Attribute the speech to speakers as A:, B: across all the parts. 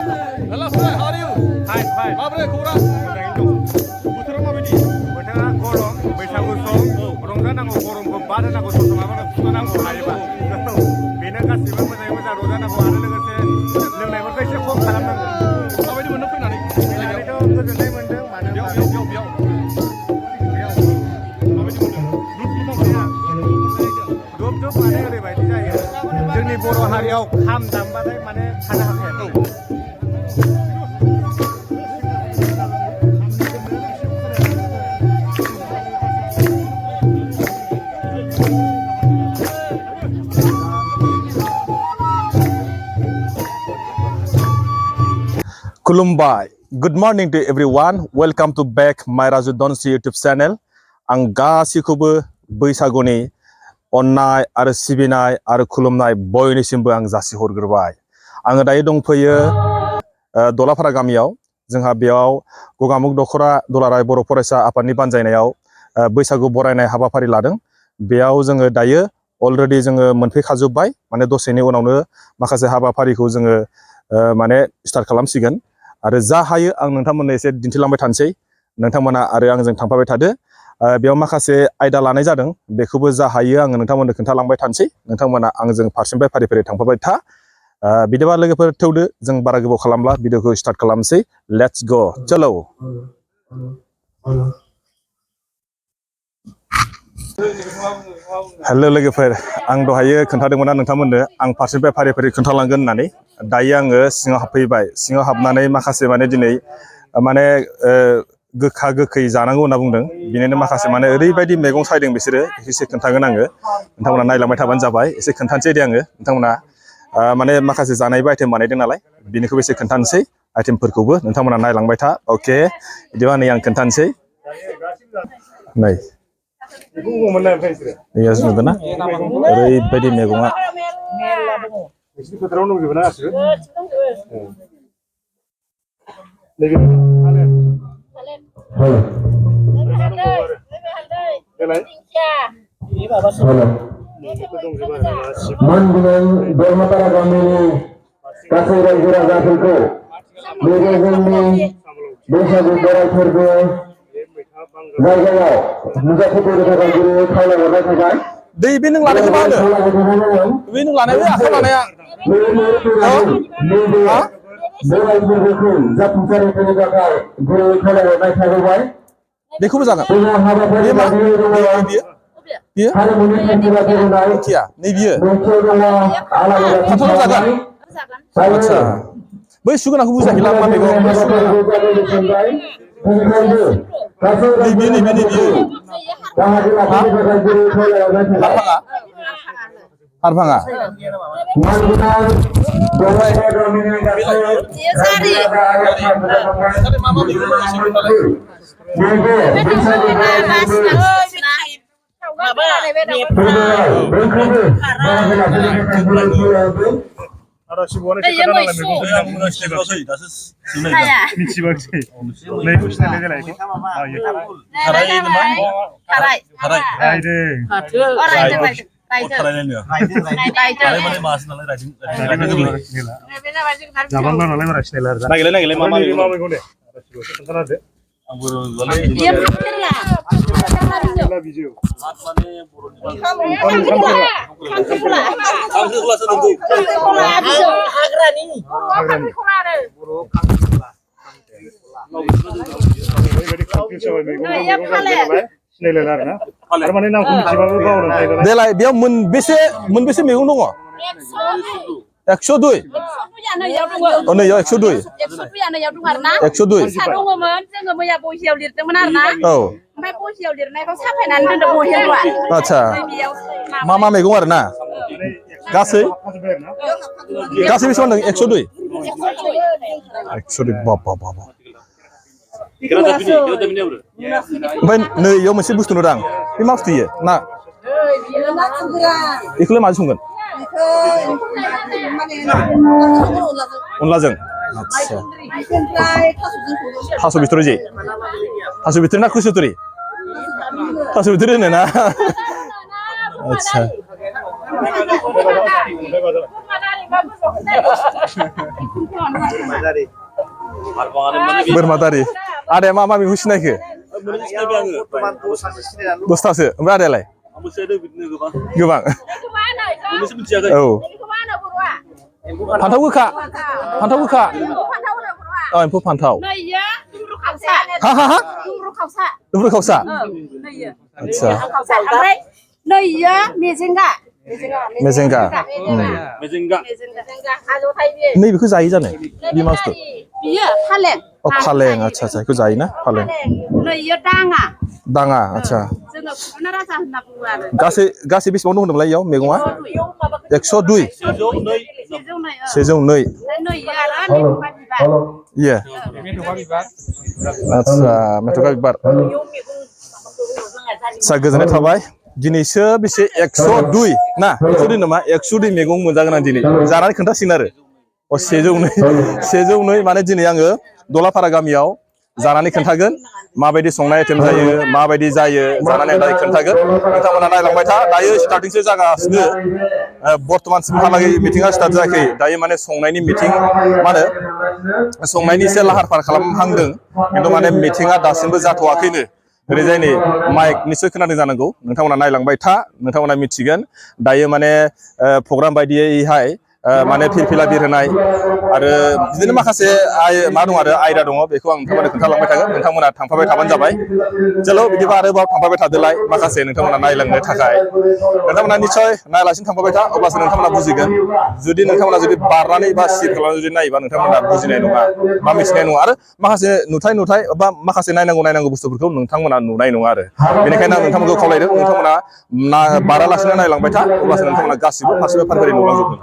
A: Hello, sir. How are you?
B: Fine, fine.
A: Mabre, kurang.
B: बोथोरा माबायदि? बोथोरा गरम, बैसागु सम, रंजानांगौ गरमखौ बारहोनांगौ सम माबानो फुथुनांगौ हायोबा। बेनो गासिबो मोजाङै मोजां रंजानांगौ आरो लोगोसे लोंनायफोरखौ एसे खम खालामनांगौ।
A: माबायदि मोनदों फैनानै?
B: फैनानैथ' गोजोननाय मोन्दों मानो होनबा
A: बेयाव
B: माबायदि मोन्दों? दुब दुब माने ओरैबायदि जायो जोंनि बर' हारियाव खाम दामबाथाय माने थानो हाखाया माने।
C: Kulumbai. Good morning to everyone. Welcome to back my Raju Donsi YouTube channel. आं गासिखौबो बैसागुनि अननाय आरो सिबिनाय आरो खुलुमनाय बयनिसिमबो आं जासिहरग्रोबाय। आङो दायो दंफैयो दलाफारा गामियाव। जोंहा बेयाव गगामुग दख'रा दुलाराय बर' फरायसा आफादनि बानजायनायाव बैसागु बरायनाय हाबाफारि लादों। बेयाव जोङो दायो अलरेडि जोङो मोनफैखाजोब्बाय। माने दसेनि उनावनो माखासे हाबाफारिखौ जोङो माने स्टार्ट खालामसिगोन। आरो जा हायो आं नोंथांमोननो एसे दिन्थिलांबाय थानोसै। नोंथांमोना आरो आंजों थांफाबाय थादो। बेयाव माखासे आयदा लानाय जादों। बेखौबो जा हायो आङो नोंथांमोननो खोन्थालांबाय थानोसै। नोंथांमोना आंजों फारसेनिफ्राय फारि फारि थांफाबाय था। बिदिबा लोगोफोर थौदो जों बारा गोबाव खालामला भिडिअखौ स्टार्ट खालामसै। लेट्स गो चलो। हेलो लोगोफोर, आं दहायो खोन्थादोंमोन नोंथांमोननो आं फारसेनिफ्राय फारि फारि खोन्थालांगोन होननानै। दायो आङो सिङाव हाबफैबाय। सिङाव हाबनानै माखासे माने दिनै माने गोखा गोखै जानांगौ होनना बुंदों। बिनिनो माखासे माने ओरैबायदि मैगं सायदों बिसोरो एसे खोन्थागोन आङो। नोंथांमोना नायलांबाय थाबानो जाबाय। एसे खोन्थानोसै दे आङो। नोंथांमोना माने माखासे जानायबो आइटेम बानायदों नालाय बिनिखौबो एसे खोन्थानोसै। आइटेमफोरखौबो नोंथांमोना नायलांबाय था। अके, बिदिबा नै आं खोन्थानोसै। नै नुदोंना ओरैबायदि मैगङा।
B: नोंसिनि फोथाराव दंजोबो ना गासिबो?
D: मानगोनां दलमापारा गामिनि गासै रायजो राजाफोरखौ नैबे जोंनि बैसागु बोराइ फोरबो जायगायाव नुजाथिफैनो थाखाय गुरैयै खावलायहरनाय थाबाय।
C: दै बे नों लानायखौ मा होनो? बे नों लानाय बे आखाइयाव लानाया
D: बोराइ फोरबोखौ जाफुंसार होनो थाखाय गुरैयै खावलायहरनाय थाबाय।
C: बेखौबो जागोन।
D: जोंहा हाबाफारि
C: बे मा?
D: बायदियै दङ
C: बियो
D: हारिमुनि सोरजिना फैनाय
C: मिथिया नै बियो
D: मोनसे दङ आलादा
C: खान्थालाव जागोन। आदसा बै सुगोनांखौ बुजाखैला मा मैगं बै सुगोनाङा नैबे हा हारभाङा हारभाङा ओमफ्राय बेलाय बियो मा मा मैगं दं एसे खोन्थालाय। नागिरलाय मा मा मैगं दं। देलाय बेयाव मोनबेसे मैगं दङ? 102 नैयाव 102 102
E: दङमोन जोङो मैया बहियाव लिरदोंमोन आरो ना।
C: औ
E: ओमफ्राय बहियाव लिरनायखौ साफायनानै दोनदों बहियाव।
C: आदसा मा मा मैगं आरो ना गासै बेसेबां दं? 102 बाबा बाबा। ओमफ्राय नै इयाव मोनसे बुस्थु नुदां। बे मा बुस्थु इयो ना बेखौलाय माजों संगोन? अनलाजों। आदसा थास' बिथ'रि जे थास' बिथ'रि ना खुसुथुरि? थास' बिथ'रि होनो ना? आदसा बोरमा दारि आदाया मा मा मैगं सिनायखो दसथासो ओमफ्राय आदायालाय गोबां औ फान्थाव गोखा एम्फौ फान्थाव हा हा हा दुम्रु खावसा आदसा मेजेंगा नै बेखौ जायो जानो बे मा बुस्थु फालें आदसा आदसा बेखौ जायोना फालें दाङा आदसा गासै बेसेबां दं होनदोंमोनलाय इयाव मैगङा 102 102 iya आदसा मेथ'खा बिबार सा गोजोननाय थाबाय दिनैसो बेसे 102 ना 102 नामा 102 मैगं मोनजागोन आं दिनै जानानै खोन्थासिगोन आरो 102 माने दिनै आङो दलापारा गामियाव जानानै खोन्थागोन माबायदि संनाय आइटेम जायो माबायदि जायो जानानै खोन्थागोन नोंथांमोना नायलांबाय था दायो स्टार्टिंसो जागासिनो बर्तमानसिमहालागै मिटिंआ स्टार्ट जायाखै दायो माने संनायनि मिटिं मा होनो संनायनि एसे लाहार फाहार खालामहांदों खिन्थु माने मिटिंआ दासिमबो जाथ'वाखैनो ओरैजाय नै माइक निश्चय खोनादों जानांगौ नोंथांमोना नायलांबाय था नोंथांमोना मिथिगोन दायो माने प्रग्राम बायदियैहाय माने फिरफिला बिरहोनाय आरो बिदिनो माखासे मा दं आरो आयदा दङ बेखौ आं नोंथांमोननो खोन्थालांबाय थागोन नोंथांमोना थांफाबाय थाबानो जाबाय चलो बिदिबा आरोबाव थांफाबाय थादोलाय माखासे नोंथांमोना नायलांनो थाखाय नोंथांमोना निश्चय नायालासिनो थांफाबाय था अब्लासो नोंथांमोना बुजिगोन जुदि नोंथांमोना जुदि बारनानै बा सिट खालामनानै जुदि नायोबा नोंथांमोना बुजिनाय नङा बा मिथिनाय नङा आरो माखासे नुथाय बा माखासे नायनांगौ बुस्थुफोरखौ नोंथांमोना नुनाय नङा आरो बेनिखायनो आं नोंथांमोनखौ खावलायदों नोंथांमोना बारालासिनो नायलांबाय था अब्लासो नोंथांमोना गासिबो फारसेबो फारि नुलांजोबगोन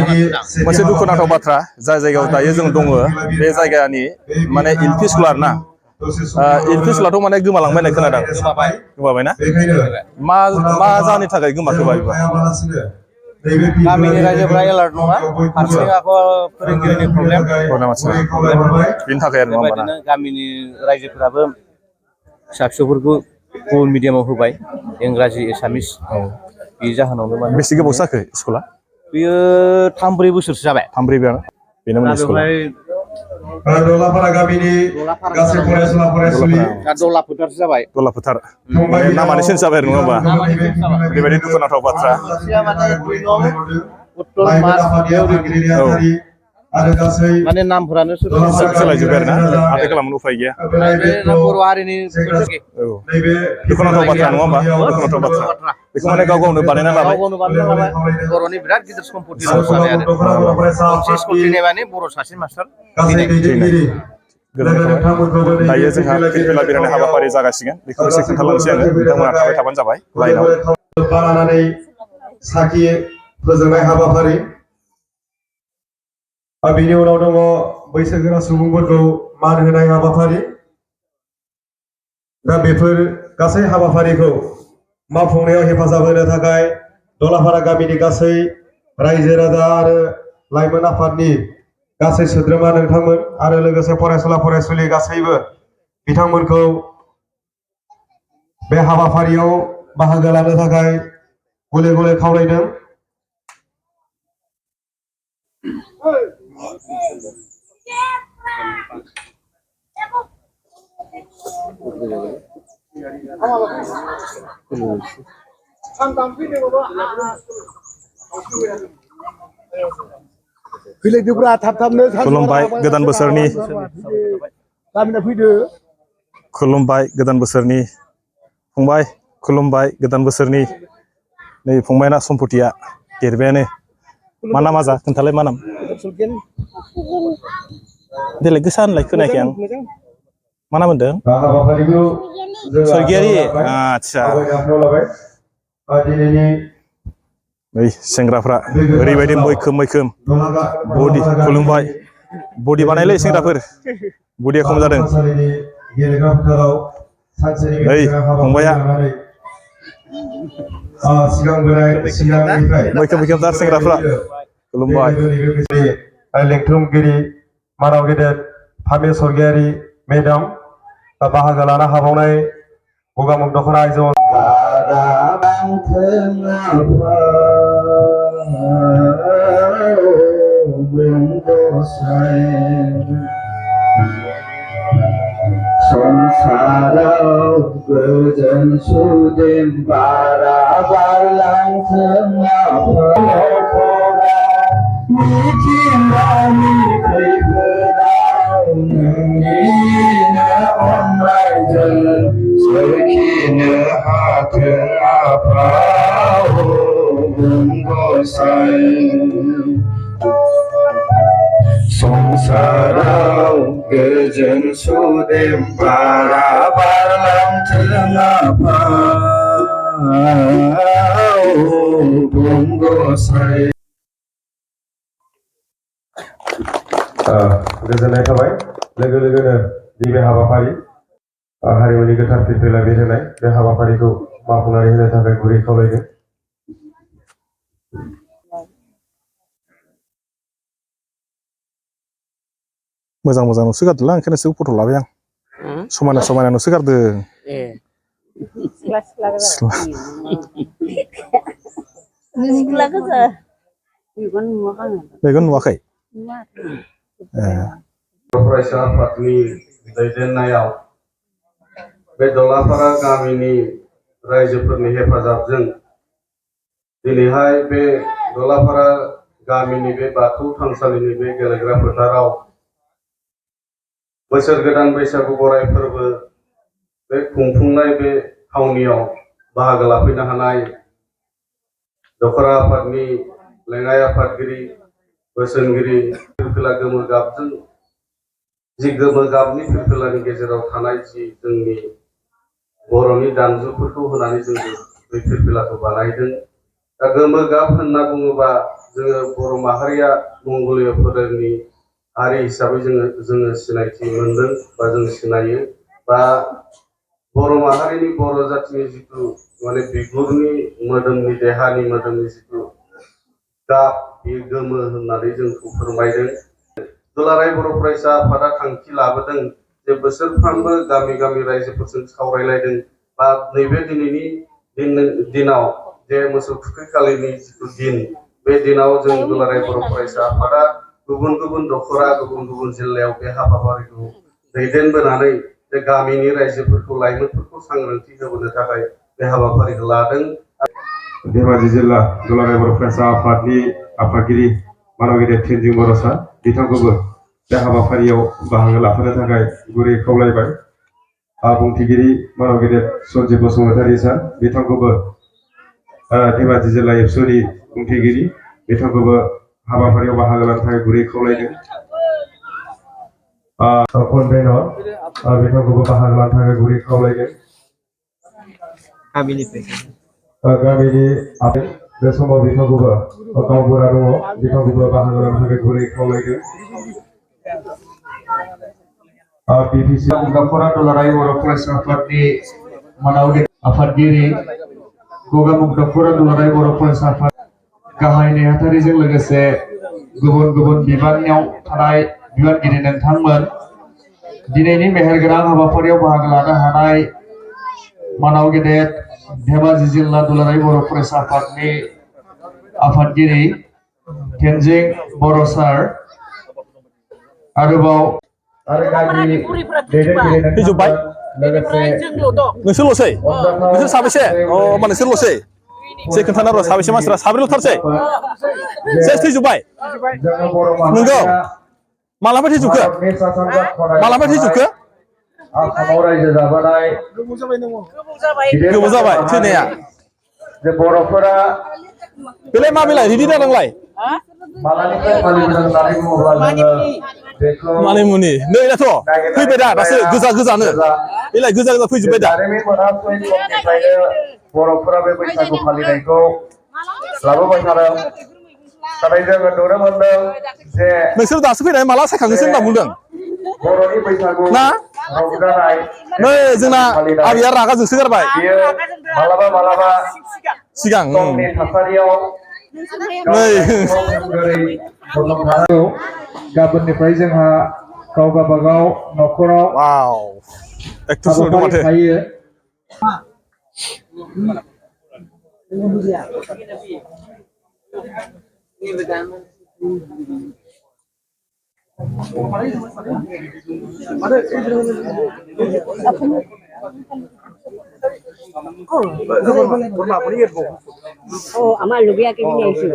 C: मोनसे दुखुनांथाव बाथ्रा जाय जायगायाव दायो जों दङ बे जायगानि माने एलपि स्कुल आरो ना एलपि स्कुलाथ' माने गोमालांबाय होननाय खोनादों गोमाबायना मा जाहोननि थाखाय गोमाखो बायबा
F: गामिनि रायजोफोरा एलार्ट नङा फारसेथिं फोरोंगिरिनि प्रब्लेम
C: बेनि थाखाय आरो नङा होमबा
F: गामिनि रायजोफोराबो फिसा फिसौफोरखौ गुबुन मिडियामाव होबाय इंराजि एसामिस बे जाहोनावनो माने
C: बेसे गोबाव जाखो स्कुला
F: बियो 3-4 बोसोरसो जाबाय
C: 3-4 बेनो मोनसे स्कुला
B: दलापारा गामिनि गासै फरायसुला फरायसुलि
F: दला फोथारसो जाबाय
C: दला फोथार नामानो चेन्ज जाबाय नङा होमबा ओरैबायदि दुखुनांथाव बाथ्रा
F: माने नामफोरानो
C: सोलायजोब्बाय आरो ना माथो खालामनो उफाय गैया
F: बर' हारिनि
C: दुखुनांथाव बाथ्रा नङा होमबा दुखुनांथाव बाथ्रा बेखौ माने गाव गावनो बानायना लाबाय
F: बर'नि बिराद गिदिर सम्पति मोनसे स्कुल थैनाय माने बर' सासे मास्टार
C: दायो जोंहा फिरफिला बेरायनाय हाबाफारि जागासिगोन बेखौ एसे खोन्थालांसै आङो नोंथांमोना थाबाय थाबानो जाबाय लाइनाव
B: बानायनानै साखि फोजोंनाय हाबाफारि बेनि उनाव दङ बैसोगोरा सुबुंफोरखौ मान होनाय हाबाफारि दा बेफोर गासै हाबाफारिखौ मावफुंनायाव हेफाजाब होनो थाखाय दलापारा गामिनि गासै रायजो राजा आरो लाइमोन आफादनि गासै सोद्रोमा नोंथांमोन आरो लोगोसे फरायसुला फरायसुलि गासैबो बिथांमोनखौ बे हाबाफारियाव बाहागो लानो थाखाय गले गले खावलायदों
C: खुलुमबाय गोदान बोसोरनि खुलुमबाय गोदान बोसोरनि फंबाय खुलुमबाय गोदान बोसोरनि नै फंबायना सम्पतिया देरबायानो मा नामा जा खोन्थालाय मा नाम देलाय गोसा होनलाय खोनायाखै आं मा नाम होनदों सरगियारि आदसा नै सेंग्राफ्रा ओरैबायदि मैखोम बडि खुलुमबाय बडि बानायलै सेंग्राफोर बडिया खम जादों नै फंबाया मैखोमथार सेंग्राफ्रा खुलुमबाय
B: लेंथुमगिरि मानाव गेदेर फामे सरगियारि मेडाम बाहागो लानो हाबावनाय गगामुग दख'ना आइजो
D: बुंगोसाय संसाराव गोजोन सुदेम बारा बारलांथों आफा मिथिंगानि खैफोदाव नोंनिनो अननायजों सोरखिनो हाथों आफा बुंगोसाय संसाराव गोजोन सुदेम बारा बारलांथों आफा बुंगोसाय
B: गोजोननाय थाबाय लोगो लोगोनो नैबे हाबाफारि हारिमुनि गोथार फिरफिला बिरहोनाय बे हाबाफारिखौ मावफुंनानै होनो थाखाय गुरै खावलायदों।
C: मोजां मोजां नुसोगारदोंलां ओंखायनो नोंसोर फट' लाबाय आं समायना समायना नुसोगारदों
E: सिख्ला गोजा
C: मेगन नुवाखै
A: फरायसा आफादनि दैदेननायाव बे दलापारा गामिनि रायजोफोरनि हेफाजाबजों दिनैहाय बे दलापारा गामिनि बे बाथौ थानसालिनि बे गेलेग्रा फोथाराव बोसोर गोदान बैसागु बराय फोरबो बे खुंफुंनाय बे थावनियाव बाहागो लाफैनो हानाय दखरा आफादनि लेङाइ आफादगिरि बोसोनगिरि फिरफिला गोमो गाबजों जि गोमो गाबनि फिरफिलानि गेजेराव थानाय जि जोंनि बर'नि दामजुफोरखौ होनानै जों बे फिरफिलाखौ बानायदों। दा गोमो गाब होनना बुङोबा जोङो बर' माहारिया मंगलीय फोलेरनि हारि हिसाबै जोङो सिनायथि मोनदों बा जों सिनायो बा बर' माहारिनि बर' जाथिनि जिथु माने बिगुरनि मोदोमनि देहानि मोदोमनि जिथु गाब बे गोमो होननानै जोंखौ फोरमायदों। दुलाराय बर' फरायसा आफादा थांखि लाबोदों जे बोसोरफ्रोमबो गामि गामि रायजोफोरजों सावरायलायदों बा नैबे दिनैनि दिनाव जे मोसौ थुखैखालिनि जिथु दिन बे दिनाव जों दुलाराय बर' फरायसा आफादा गुबुन गुबुन दखरा गुबुन गुबुन जिल्लायाव बे हाबाफारिखौ दैदेनबोनानै बे गामिनि रायजोफोरखौ लाइमोनफोरखौ सांग्रांथि होबोनो थाखाय बे हाबाफारिखौ लादों।
B: धेमाजि जिल्ला दुलाराय बर' फरायसा आफादनि आफादगिरि मानगिरि थेनजिं बर' सार बिथांखौबो बे हाबाफारियाव बाहागो लाफानो थाखाय गुरै खावलायबाय। बुंथिगिरि मानगिरि सन्जिब बसुमतारी सार बिथांखौबो धेमाजि जिल्ला एबसुनि बुंथिगिरि बिथांखौबो हाबाफारियाव बाहागो लानो थाखाय गुरै खावलायदों। कनभेनर बिथांखौबो बाहागो लानो थाखाय गुरै खावलायदों। गामिनि बे समाव बिथांखौबो गावबुरा दङ बिथांखौबो बाहागो लानो थाखाय गुरै खावलायदों। बिटिसि दखरा दुलाराय बर' फरायसा आफादनि मानावगिरि आफादगिरि गगामुख दखरा दुलाराय बर' फरायसा आफाद गाहाय नेहाथारिजों लोगोसे गुबुन गुबुन बिबानयाव थानाय बिबानगिरि नोंथांमोन दिनैनि मेहेरगोनां हाबाफारियाव बाहागो लानो हानाय मानाव गेदेर धेमाजि जिल्ला दुलाराय बर' फरायसा आफादनि आफादगिरि थेनजिं बर' सार आरोबाव
C: फैजोब्बाय नोंसोरल'सै नोंसोर साबेसे होमबा नोंसोरल'सै एसे खोन्थाना र' साबेसे मानसिफ्रा साब्रैल'थारसै सेस थैजोब्बाय नंगौ मालाबा थैजोबखो मालाबा थैजोबखो
D: आसामाव रायजो जाबोनाय
C: गोबाव जाबाय थैनाया
D: बर'फोरा
C: बेलाय मा बेलाय रेडि जादोंलाय
D: मालानिफ्राय फालिबोदों होननानै बुङोब्ला जोङो बेखौ
C: मानिमुनि नै दाथ' फैबाय दा दासो गोजा गोजानो बेलाय गोजा गोजा फैजोब्बाय दा
D: जारिमिन मोनाखै समनिफ्रायनो बर'फोरा बे बैसागु फालिनायखौ लाबोबाय थादों। नाथाय जोङो नुनो मोनदों जे
C: नोंसोर दासो फैनाय माला सायखांनोसो होनना बुंदों
D: बर'नि बैसागु
C: ना
D: रंजानाय
C: नै जोंना आबैया रागा जोंसो गारबाय
D: बियो मालाबा मालाबा
C: सिगां
D: समनि थासारियाव
C: नै
D: गाबोननिफ्राय जोंहा गाव गावबागाव न'खराव
C: वाव एक्टर्स नुदों माथो
D: थायो।
E: আমার লুবিয়াকে নিয়ে এসেছিল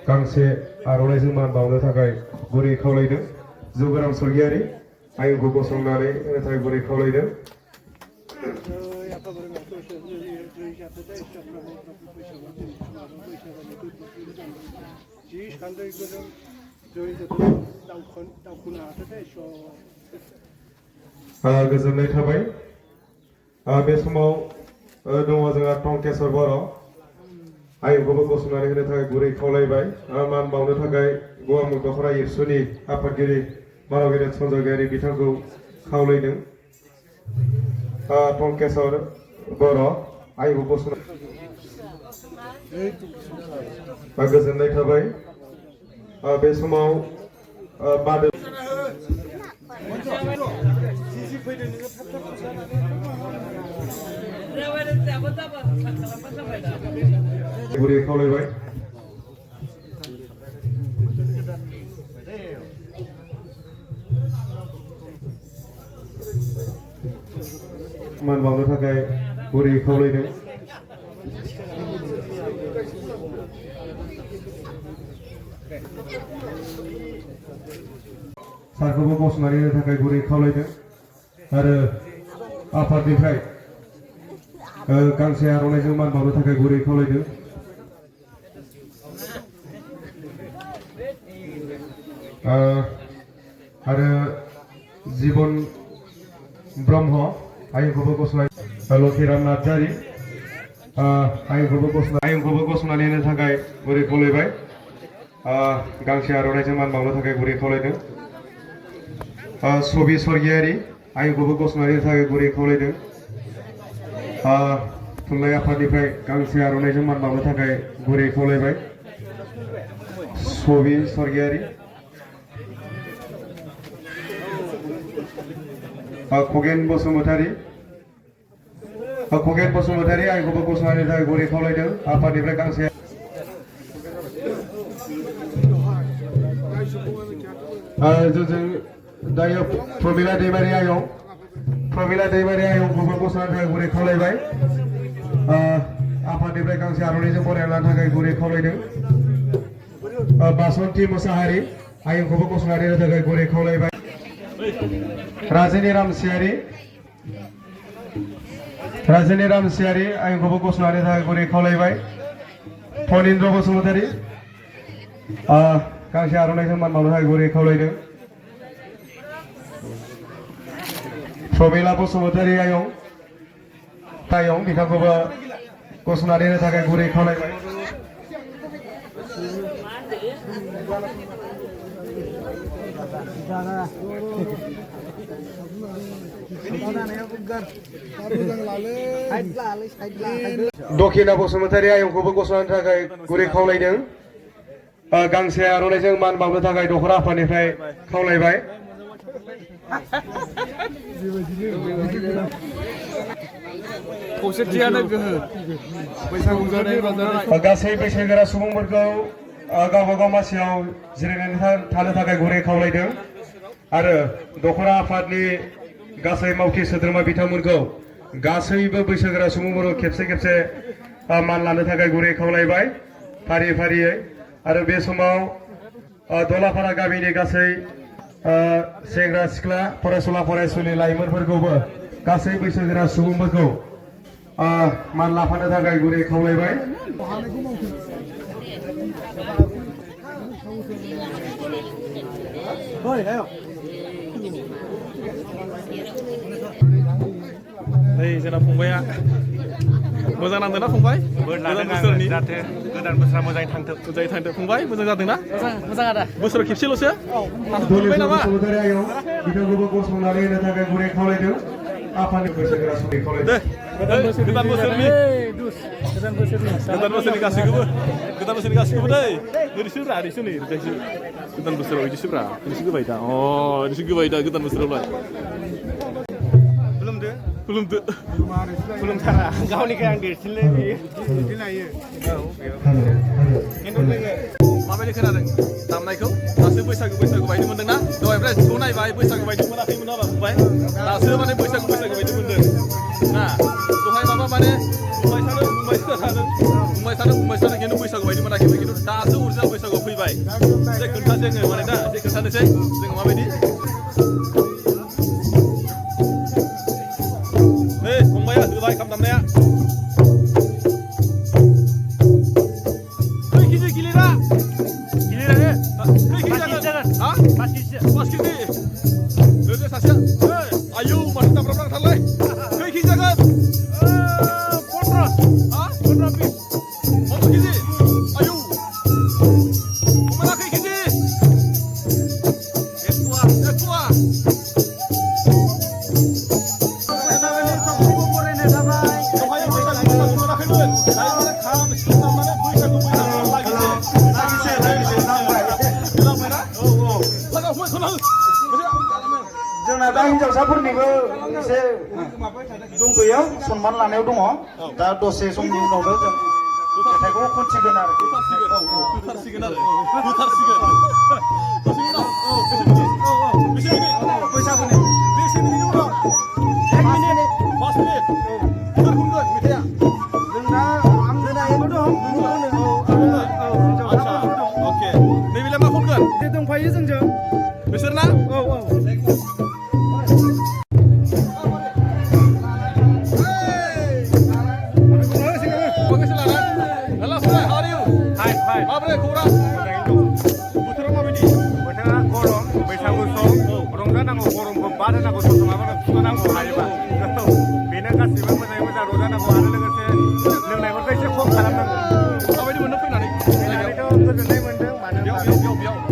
G: गांसे आर'नाइजों मान बावनो थाखाय गुरै खावलायदों जौगाराम सरगियारि आयेनखौ गसंनानै होनो थाखाय गुरै खावलायदों गोजोननाय थाबाय बे समाव दङ जोंहा टंकेश्वर बर' आयेनखौबो गसंनानै होनो थाखाय गुरै खावलायबाय मान बावनो थाखाय गौरां दख'रा एबसुनि आफादगिरि मानगिरि सन्जयगारि बिथांखौ खावलायदों टंकेश्वर बर' आयेनखौ गसंनानै गोजोननाय थाबाय बे समाव बादो गुरै खावलायबाय मान बावनो थाखाय गुरै खावलायदों सारखौबो गसंनानै होनो थाखाय गुरै खावलायदों आरो आफादनिफ्राय गांसे आर'नाइजों मान बावनो थाखाय गुरै खावलायदों आरो जीवन ब्रह्म आयेनखौबो गसंनाय लक्षिराम नार्जारि आयेनखौबो गसंनानै होनो थाखाय गुरै खावलायबाय गांसे आर'नाइजों मान बावनो थाखाय गुरै खावलायदों सबि सरगियारि आयेनखौबो गसंनानै होनो थाखाय गुरै खावलायदों थुनलाइ आफादनिफ्राय गांसे आर'नाइजों मान बावनो थाखाय गुरै खावलायबाय सबि सरगियारि खगेन बसुमतारि आयेनखौबो गसंनानै होनो थाखाय गुरै खावलायदों आफादनिफ्राय गांसे जों दायो प्रमिला दैमारि आयंखौबो गसंनानै थाखाय गुरै खावलायबाय आफादनिफ्राय गांसे आर'नाइजों बरायना लानो थाखाय गुरै खावलायदों बासन्ति मोसाहारि आयंखौबो गसंनानै होनो थाखाय गुरै खावलायबाय राजेनि रामसियारि आयंखौबो गसंनानै थाखाय गुरै खावलायबाय फनिन्द्र बसुमतारि गांसे आर'नाइजों मान बावनो थाखाय गुरै खावलायदों प्रमिला बसुमतारि आयं बिथांखौबो गसंनानै होनो थाखाय गुरै खावलायबाय दखिना बसुमतारि आयंखौबो गसंनानै थाखाय गुरै खावलायदों गांसे आर'नाइजों मान बावनो थाखाय दख'रा आफादनिफ्राय खावलायबाय गासै बैसोगोरा सुबुंफोरखौ गावबा गाव मासियाव जिरायनानै थानो थाखाय गुरै खावलायदों आरो दख'रा आफादनि गासै मावथि सोद्रोमा बिथांमोनखौ गासैबो बैसोगोरा सुबुंफोरखौ खेबसे मान लानो थाखाय गुरै खावलायबाय फारि फारियै आरो बे समाव दलापारा गामिनि गासै सेंग्रा सिख्ला फरायसुला फरायसुलि लाइमोनफोरखौबो गासै बैसोगोरा सुबुंफोरखौ मान लाफानो थाखाय गुरै खावलायबाय
C: जोंना फंबाया मोजां नांदोंना फंबाय
B: गोदान बोसोरनि जाहाथे गोदान बोसोरा मोजाङै थांथों
C: फंबाय मोजां जादोंना
E: मोजां आदा
C: बोसोराव खेबसेल'सो
G: धनेश्वर बसुमतारि आयं बिथांखौबो गसंनानै होनो थाखाय गुरै खावलायदों आफादनि बैसोगोरा सुबुं खावलायदों
C: गोदान बोसोरनि गासैखौबो दै ओरैसोब्रा ओरैसो नै गोदान बोसोराव बिदिसोब्रा ओरैसो गोबाय दा गोदान बोसोरावलाय खुलुमदो
B: खुलुमथारा गावनिखाय आं देरसिनलै बेयो बिदिनो हायो खिन्थु जोङो
C: माबायदि खोनादों दामनायखौ दासो बैसागु बायदि मोनदोंना दहायनिफ्राय खौ नायबाय बैसागु बायदि मोनाखैमोन आरो फंबाय दासो माने बैसागु बायदि मोनदों ना दहाय माबा माने बुंबाय थादों खिन्थु बैसागु बायदि मोनाखैमोन खिन्थु दासो अरिजिनाल बैसागुआव फैबाय एसे खोन्थासै जोङो माने दा एसे खोन्थानोसै जोङो माबायदि नै फंबाया होबाय खाम दामनाया आयौ माथो दाब्राब थारलाय खै केजि जागोन 15 केजि आयौ खमायना खै केजि एक पवा दहाय बैसागु मोनाखैमोन दायो माने खाम सिफुं दामनानै बैसागु
D: जोंना दा हिनजावसाफोरनिबो एसे दंथ'यो सनमान लानायाव दङ दा दसे समनि उनावनो जों मेथाइखौ खनसिगोन आरो
C: होथारसिगोन दसे उनाव बैसागुनि बेसे मिनिटनि उनाव 1 मिनिट 5 मिनिट सोर खनगोन मेथाइआ
D: जोंना आंगोनायाबो दं
C: आच्छा अके नैबेलाय मा खनगोन
D: बे दंफायो जोंजों
C: बिसोर ना माबोरै खौरां
B: बोथोरा माबायदि बोथोरा गरम बैसागु सम रंजानांगौ गरमखौ बाद होनांगौ सम माबानो फुथ'नांगौ हायोबा बेनो गासिबो मोजाङै मोजां रंजानांगौ आरो लोगोसे लोंनायफोरखौ एसे खम खालामनांगौ
C: माबायदि मोनदों फैनानै
B: फैनानैथ' गोजोननाय मोन्दों मानो होनबा
C: माबायदि मोनदों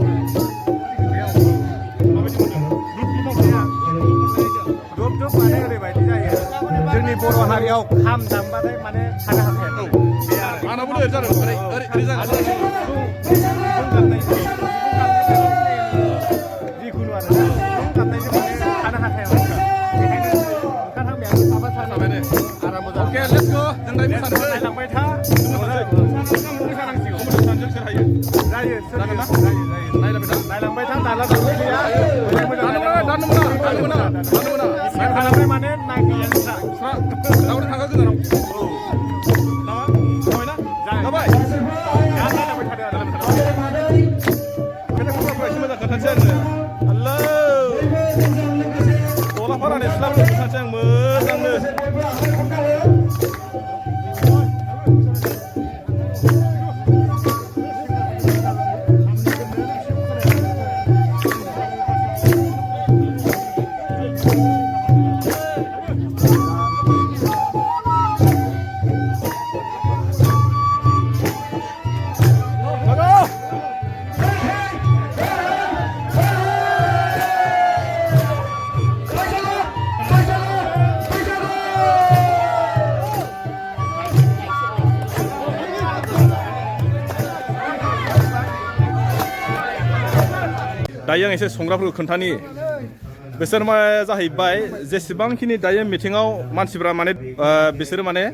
B: दुब माने ओरैबायदि जायो जोंनि बर' हारियाव खाम दामबाथाय माने थानो हाखाया
C: आंनाबो ओरै जादों ओरै जादों
B: जिखुनु आरो सिफुं दामनायजों माने थानो हाखाया बेखायनो ओंखारहांबाय माबा सारनानै आराम मोजां
C: अके लेट्स गो जों दायो मोसानोसै
B: नायलांबाय था मोसानांसिगौ
C: सानजों सोर हायो
B: जायो
C: जागोन ना
B: नायलांबाय था दाला दानबाय गैया
C: दाननो मोना
B: खालामनाय माने नायगैया नोंस्रा
C: दावनो थाङा गोजानाव जाबाय
B: नायलांबाय थादो आरो
C: खोनाफोरखौ एसे मोजां खोन्थानोसै आङो हेलौ गलापारानि सिख्लाफोरखौ खोन्थानोसै आं मोजांनो दायो आं एसे संग्राफोरखौ खोन्थानि बिसोर मा जाहैबाय जेसेबांखिनि दायो मिटिङाव मानसिफ्रा माने बिसोरो माने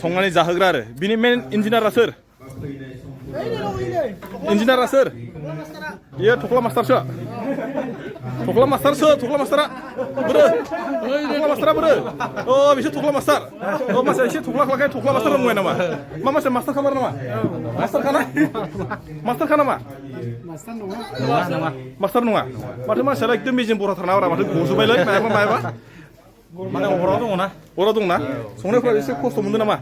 C: संनानै जाहोग्रा आरो बिनि मेन इन्जिनियारा सोर बियो थख्ला मास्टारसो थख्ला मास्टारा बोरो अ बिसोर थख्ला मास्टार अ मानसिया एसे थख्ला मास्टार नङा नामा मा मानसिया मास्टार खामार नामा मास्टार नामा मास्टार नङा माथो मानसियालाय एकदम मेजेम बराथार ना माथो गजोबबायलै मायाबा
F: माने
C: हराव दंना संनायफ्रा एसे खस्थ' मोनदों नामा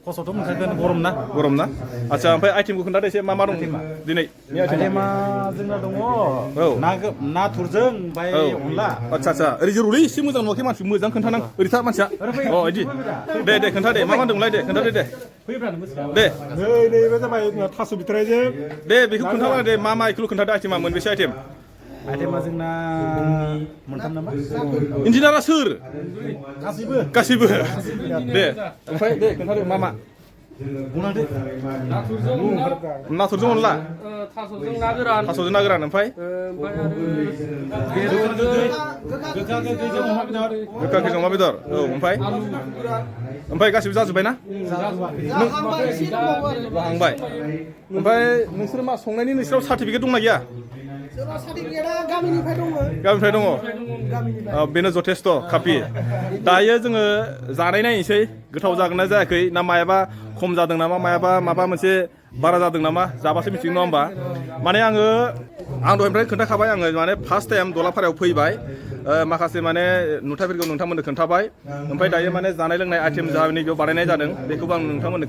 F: खस्थ'थ' मोनखागोन गरम ना
C: आच्छा ओमफ्राय आइटेमखौ खोन्थादो एसे मा दं दिनै
F: आइटेमा जोंना दङ नाथुरजों ओमफ्राय अनला
C: आच्छा ओरै जरुलै एसे मोजां नुवाखै मानसि मोजां खोन्थानां ओरै था मानसिया अ इदि दे खोन्थादे मा दंलाय दे खोन्थादे दे
G: नैबे जाबाय थास' बिथराइजों
C: दे बेखौ खोन्थाला दे मा इखौल' खोन्थादो आइटेमा मोनबेसे आइटेम
F: आइटेमा जोंना मोनथाम नामा
C: इन्जिनियारा सोर
F: गासैबो
C: दे ओमफ्राय दे खोन्थादो मा नाथुरजों अनला
E: थास'जों ना गोरान
C: थास'जों ना गोरान ओमफ्राय
E: गोखा गोखैजों अमा बेदर
C: गोखा गोखैजों अमा बेदर औ ओमफ्राय गासिबो जाजोब्बाय ना लाहांबाय ओमफ्राय नोंसोर मा संनायनि नोंसोराव सार्टिफिकेट दंना गैया गामिनिफ्राय दङ बेनो जथेस्थ' कापि दायो जोङो जानाय नायनोसै गोथाव जागोन ना जायाखै ना मायाबा खम जादों नामा मायाबा माबा मोनसे बारा जादों नामा जाबासो मिथिगोन नङा होमबा माने आं दहायनिफ्राय खोन्थाखाबाय आङो माने फार्स्ट टाइम दलाफारायाव फैबाय माखासे माने नुथायफोरखौ नोंथांमोननो खोन्थाबाय ओमफ्राय दायो माने जानाय लोंनाय आइटेम जा नैबेयाव बानायनाय जादों बेखौबो आं नोंथांमोननो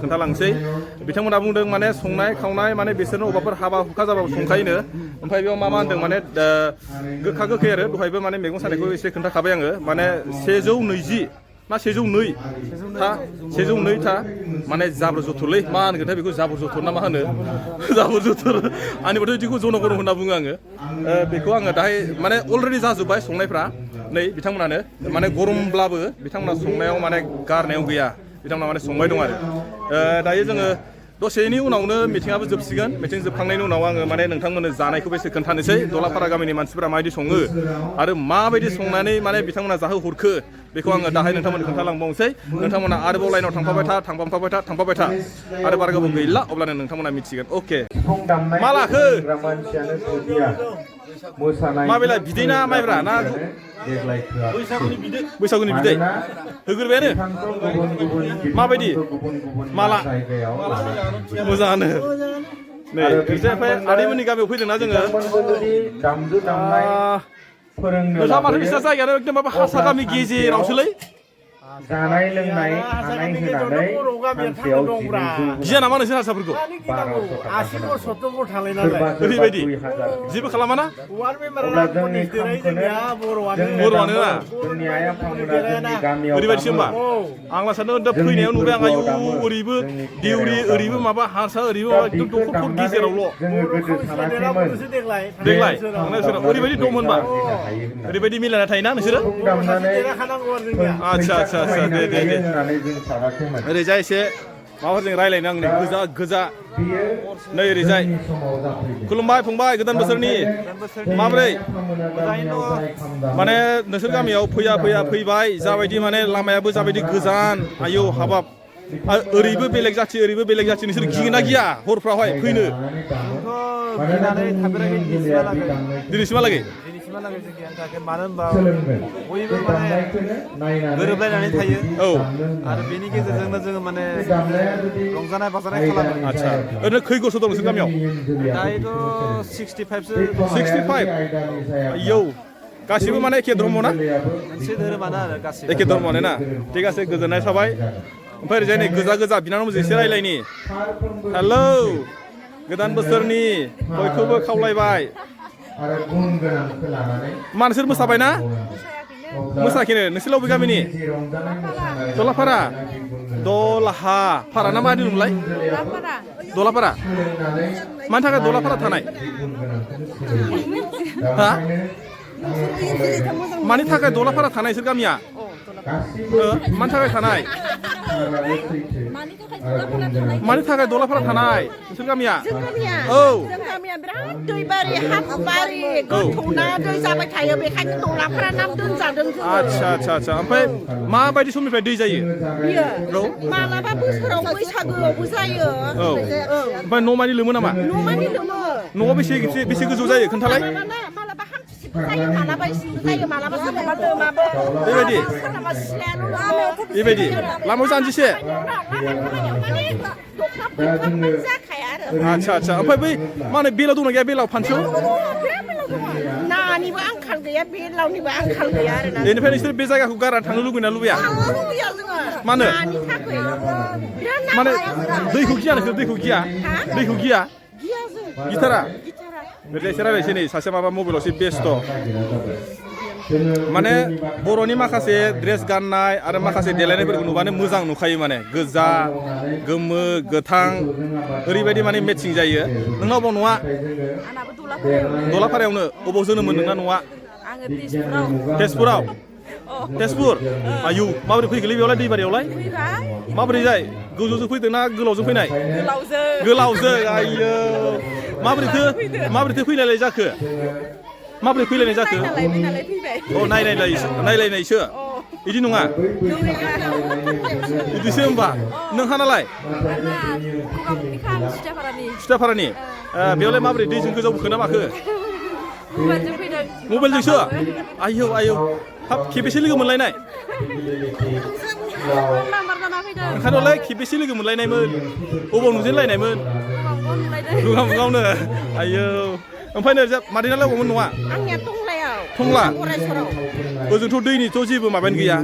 C: खोन्थालांसै बिथांमोना बुंदों माने संनाय खावनाय माने बिसोरनो अबाफोर हाबा हुखा जाबाबो संखायोनो ओमफ्राय बेयाव मा होनदों माने गोखा गोखै आरो दहायबो माने मैगं सानायखौ एसे खोन्थाखाबाय आङो माने 120 ना 102 था माने जाबोर जथरलै मा होनगोनथाय बेखौ जाबोर जथर ना मा होनो जाबोर जथर आंनिबाथ' बिदिखौ जनगन होनना बुङो आङो बेखौ आङो दाहाय माने अलरेडि जाजोब्बाय संनायफ्रा नै बिथांमोनानो माने गरमब्लाबो बिथांमोना संनायाव माने गारनायाव गैया बिथांमोना माने संबाय दं आरो दायो जोङो दसेनि उनावनो मिटिंआबो जोबसिगोन मिटिं जोबखांनायनि उनाव आङो माने नोंथांमोननो जानायखौबो एसे खोन्थानोसै दलापारा गामिनि मानसिफोरा माबायदि सङो आरो माबायदि संनानै माने बिथांमोना जाहोहरखो बेखौ आङो दाहाय नोंथांमोननो खोन्थालांबावनोसै नोंथांमोना आरोबाव लाइनाव थांफाबाय था आरो बारा गोबाव गैला अब्लानो नोंथांमोना मिथिगोन अके मा लाखो माबेला बिदै ना माइब्रा ना बैसागुनि बिदै होग्रोबायानो माबायदि माला मोजाङानो नै ओमफ्राय आदैमोननि गामियाव फैदोंना जोङो नोंथाङा माथो बिसिना जायगायानो एकदम माबा हारसा गामि गेजेरावसोलै
D: जानाय लोंनाय थानाय होनानै सानसेयाव 700
C: गिया नामा नोंसोर हारसाफोरखौ ओरैबायदि जेबो खालामा ना
D: अब्ला जोंनि
C: बर'आनो ना
D: जोंनि आइ आफामोना जोंनि गामियाव
C: ओरैबायदिसो होमबा आंला सानो दा फैनायाव नुबाय आं आयौ ओरैबो देउरि ओरैबो माबा हारसा ओरैबो माबा एकदम दखर गेजेरावल'
D: जोङो गोदो सानाखैमोन
C: देग्लाय ओरैबायदि दं होनबा ओरैबायदि मिलायना थायोना नोंसोरो आच्छा दे ओरैजाय एसे माबाफोरजों रायज्लायनो आं नै गोजा नै ओरैजाय खुलुमबाय फंबाय गोदान बोसोरनि माबोरै माने नोंसोर गामियाव फैबाय जाबायदि माने लामायाबो जाबायदि गोजान आयौ हाबाब ओरैबो बेलेग जाथि नोंसोर गियोना गिया हरफ्रावहाय फैनो दिनैसिमहालागै
F: मानो होनबा बयबो माने गोरोबलायनानै थायो
C: औ
F: आरो बेनि गेजेरजोंनो जोङो माने रंजानाय बाजानाय खालामो
C: आच्छा ओरैनो खै गथ' दं नोंसोर गामियाव
F: दायोथ'
C: 65 आयौ गासिबो माने एखे धर्म ना
F: मोनसे धोरोमानो आरो गासिबो
C: एखे धर्मआनो ना ठीक আছে गोजोननाय थाबाय ओमफ्राय ओरैजाय नै गोजा बिनानावजों एसे रायज्लायनि हेलौ गोदान बोसोरनि बयखौबो खावलायबाय मा नोंसोर मोसाबाय ना मोसाखैनो नोंसोर बबे गामिनि दलापारा दलाहापारा ना मा होनोमोनलाय दलापारा मानि थाखाय दलापारा थानाय हा मानि थाखाय दलापारा थानाय नोंसोर गामिया मानि थाखाय थानाय मानि थाखाय दलापारा थानाय नोंसोर गामिया औ
H: जों गामिया बिराद दैबारि हाबारि गोथौना दै जाबाय थायो बेखायनो दलापारा नाम दोनजादों जोङो
C: आच्छा ओमफ्राय माबायदि समनिफ्राय दै जायो
H: बियो मालाबा बोसोराव बैसागोआवबो जायो
C: औ ओमफ्राय न' मानि लोमो नामा
H: न'मानि लोमो
C: न'आव बेसे गोजौ जायो खोन्थालाय
H: मालाबा हामसिबो जायो मालाबा इसिबो जायो मालाबा सोरनाबा लोमाबो
C: बेबायदि
H: सोरनाबा सिलायानो लोमो
C: बेबायदि लामायाव जानजिसे आच्छा ओमफ्राय बै मा होनो बेलाव दंना गैया बेलाव फानसेयाव
H: नानिबो आंखाल गैया बेलावनिबो आंखाल गैया आरोना
C: बेनिफ्राय नोंसोर बे जायगाखौ गारना थांनो लुबैना लुबैया मानो माने दैखौ गिया नोंसोर दैखौ गिया गिथारा ओरैजाय एसे रायज्लायसै नै सासे माबा मबाइलावसो बेस्थ' माने बर'नि माखासे ड्रेस गाननाय आरो माखासे देलायनायफोरखौ नुबानो मोजां नुखायो माने गोजा गोमो गोथां ओरैबायदि माने मेचिं जायो नोंनाव अबाव न'आ दलापारायावनो अबाव जोनोम मोन नोंना न'आ तेजपुराव तेजपुर आयु माबोरै फैगोलै बेयावलाय दैबारियावलाय
H: फैबाय
C: माबोरै जाय गोजौजों फैदों ना गोलावजों फैनाय
H: गोलावजों
C: गोलावजों आयौ माबोरैथो फैलायलाय जाखो माबोरै फैलायनाय जाखो
H: नालाय फैबाय
C: अ नायलायनायसो बिदि नङा बिदिसो होमबा नोंहानालाय सुथाफारानि बेयावलाय माबोरै दैजों गोजाव बोखो ना माखो मबाइलजोंसो आयौ हाब खेबेसे लोगो मोनलायनाय ओंखारनायावलाय खेबेसे लोगो मोनलायनायमोन अबाव नुजेनलायनायमोन दुगामुगावनो आयौ ओमफ्राय नै मादैनालाय अबावमोन नङा
H: आंनिया टंलायाव
C: टंला
H: अरायसराव
C: ओजोंथ' दैनिथ' जेबो माबायानो गैया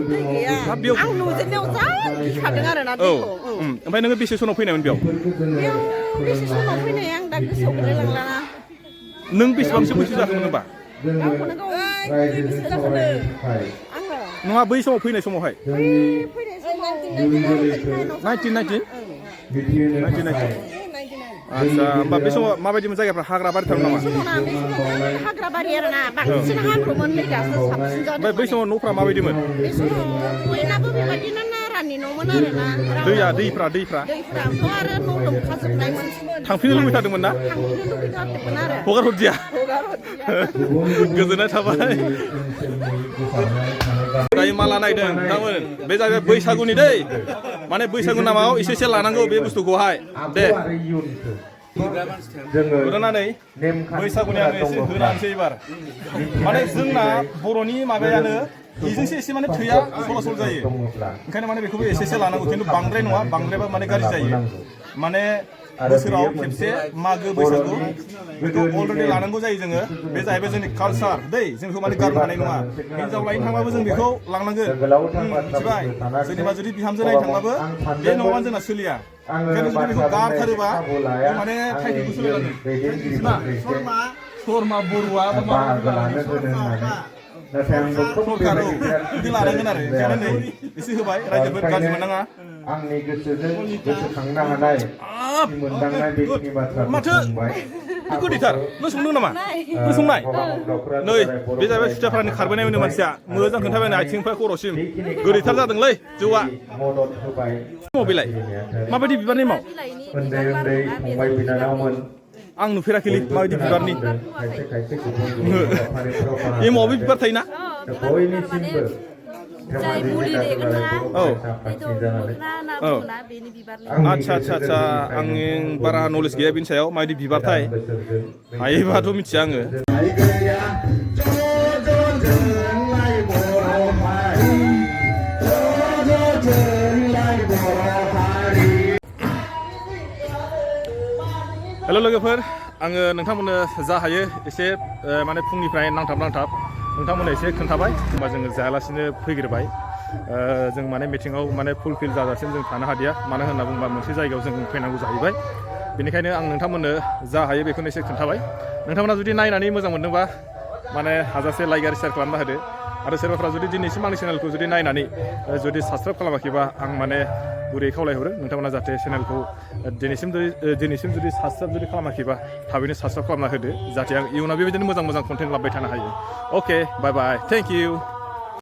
C: हाब बेयाव
H: आं नुजेननायाव जा गिखादों आरोना
C: औ
H: दैखौ
C: ओमफ्राय नोङो बेसे सनाव फैनायमोन बेयाव
H: बेसे समाव फैनाय आं दा गोसोआव गैलायलांलाना
C: नों बेसेबांसो बैसो जाखोमोन होनबा
H: गावखौनो गाव गोसो जाखादों आङो
C: नङा बै समाव फैनाय समावहाय
H: फैनाय समाव
C: 1990 आच्छा होमबा बे समाव माबायदिमोन जायगाफ्रा हाग्रा बारिथारमोन नामा
H: हाग्रा बारि आरोना बांसिन हाब्रुमोन नै दासो साबसिन जादों
C: ओमफ्य बै समाव न'फ्रा माबायदिमोन
H: बे समाव बयनाबो बेबायदिनो नारानि न'मोन आरोना
C: दैफ्रा
H: दैफ्राथ' आरो न' लोमखाजोबनायमोन
C: थांफिननो लुबैथारदोंमोन ना
H: थांफिननो लुबैथारदोंमोन आरो
C: हगार हरदिया गोजोननाय थाबाय दायो माला नायदों नोंथांमोन बे जाहैबाय बैसागुनि दै माने बैसागु नामाव एसे लानांगौ बे बुस्थुखौहाय दे होनानै बैसागुनि आङो एसे होनानैसै एबार माने जोंना बर'नि माबायानो बेजोंसो एसे माने थैया सलासल जायो ओंखायनो माने बेखौबो एसे लानांगौ खिन्थु बांद्राय नङा बांद्रायबा माने गाज्रि जायो माने बोसोराव खेबसे मागो बैसागु बेखौ अलरेडि लानांगौ जायो जोङो बे जाहैबाय जोंनि कालसार दै जों बेखौ माने गारनो हानाय नङा हिनजाव लायनो थांबाबो जों बेखौ लांनांगोन मिथिबाय जेनेबा जुदि बिहामजो नायनो थांबाबो बे नङाबानो जोंना सोलिया ओंखायनो जुदि बेखौ गारथारोबा माने थाइटेलखौ सोलिलाङो शर्मा बरुवा सरकार बिदि लानांगोन आरो ओंखायनो नै एसे होबाय रायजोफोर गाज्रि मोननाङा
G: आंनि गोसोजों गोसोखांनो हानाय मोनदांनाय बेखिनि बाथ्राखौ बुंबाय
C: गोदैथार नों संदों नामा नों संनाय नै बे जाहैबाय सुथाफारानि खारबोनाय मोनो मानसिया मोजां खोन्थाबायनो आथिंनिफ्राय खर'सिम गोदैथार जादोंलै जौआ
G: मदद होबाय
C: बेलाय माबायदि बिबारनि माव
G: उन्दै फंबाय बिनानावमोन
C: आं नुफेराखैलै माबायदि बिबारनि
G: खायसे
C: एमावबो बिबार थायोना
G: बयनिसिमबो
C: आच्छा आं बारा नलेज गैया बेनि सायाव माबायदि बिबारथाय हायोबाथ' मिथिया आङो हेल' लोगोफोर आङो नोंथांमोननो जा हायो एसे माने फुंनिफ्राय नांथाब नोंथांमोननो एसे खोन्थाबाय होमबा जोङो जायालासिनो फैग्रोबाय जों माने मिटिङाव माने फुलफिल जाजासिम जों थानो हादिया मानो होनना बुङोबा मोनसे जायगायाव जों फैनांगौ जाहैबाय बेनिखायनो आं नोंथांमोननो जा हायो बेखौनो एसे खोन्थाबाय नोंथांमोना जुदि नायनानै मोजां मोनदोंबा माने हाजासे लाइक आरो शेयार खालामना होदो आरो सोरबाफ्रा जुदि दिनैसिम आंनि चेनेलखौ जुदि नायनानै जुदि साबसक्राइब खालामाखैबा आं माने गुरै खावलायहरो नोंथांमोना जाहाथे चेनेलखौ दिनैसिम जुदि साबसक्राइब जुदि खालामाखैबा थाबैनो साबसक्राइब खालामना होदो जाहाथे आं इयुनाव बेबायदिनो मोजां कन्टेन्ट लाबोबाय थानो हायो अके बाय बाय थेंक इउ